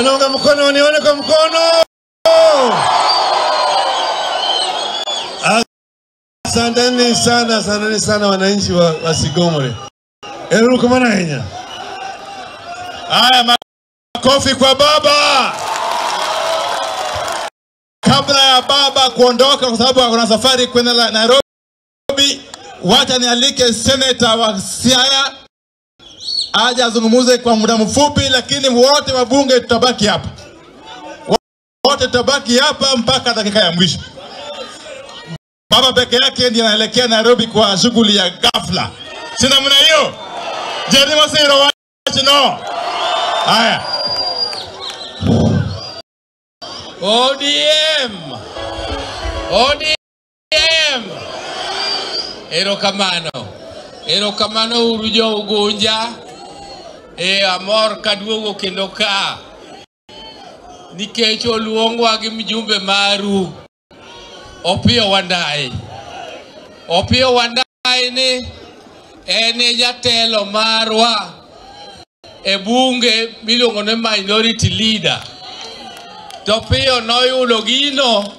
Naunga mkono, nione kwa mkono. Asanteni sana, asanteni sana wananchi wa Sigomore. Erukumana henya. Haya, makofi kwa baba. Kabla ya baba kuondoka, kwa sababu kuna safari kwenda Nairobi, wacha nialike seneta wa Siaya aje azungumuze kwa muda mfupi, lakini wote wabunge tutabaki hapa, wote tutabaki hapa mpaka dakika ya mwisho. Baba peke yake ndiye anaelekea Nairobi kwa shughuli ya ghafla, si namna hiyo? Jerry Masiro wacha no. Haya. ODM. ODM. Erokamano. Erokamano uru jo Ugunja. Amor kaduogo kendo ka. Nikech oluongwa gi mjumbe maru. Opiyo Wandayi. Opiyo Wandayi ni en e jatelo marwa e bunge miluongo ni minority leader. To Opiyo noyudo gino,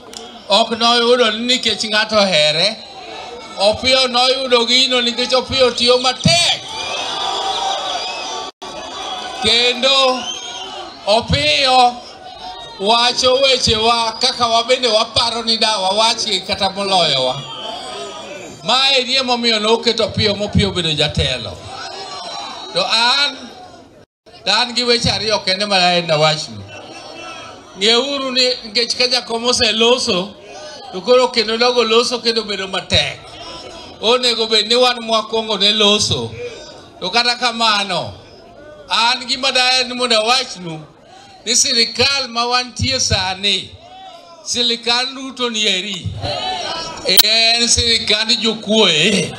ok noyudo ni nikech ng'ato here. Opiyo noyudo gino nikech Opiyo tiyo matek. Kendo Opiyo wacho wechewa kaka wabende waparo ni da wawachgi kata moloyowa. Mae emomiyo noketo Opiyo mopiyo obedo jatelo. To an gi weche ariyo kende ma daher nawachnu. Ng'euru ni nikech ka jakom oseloso, to koro kendo dogo loso kendo bedo matek. Onego bed ni wan mwakwongo ne loso. To kata kamano, an gima daher ni mondo awachnu ni sirikal ma wantie sani, sirikand Ruto ni eri, en sirikand jokuoye.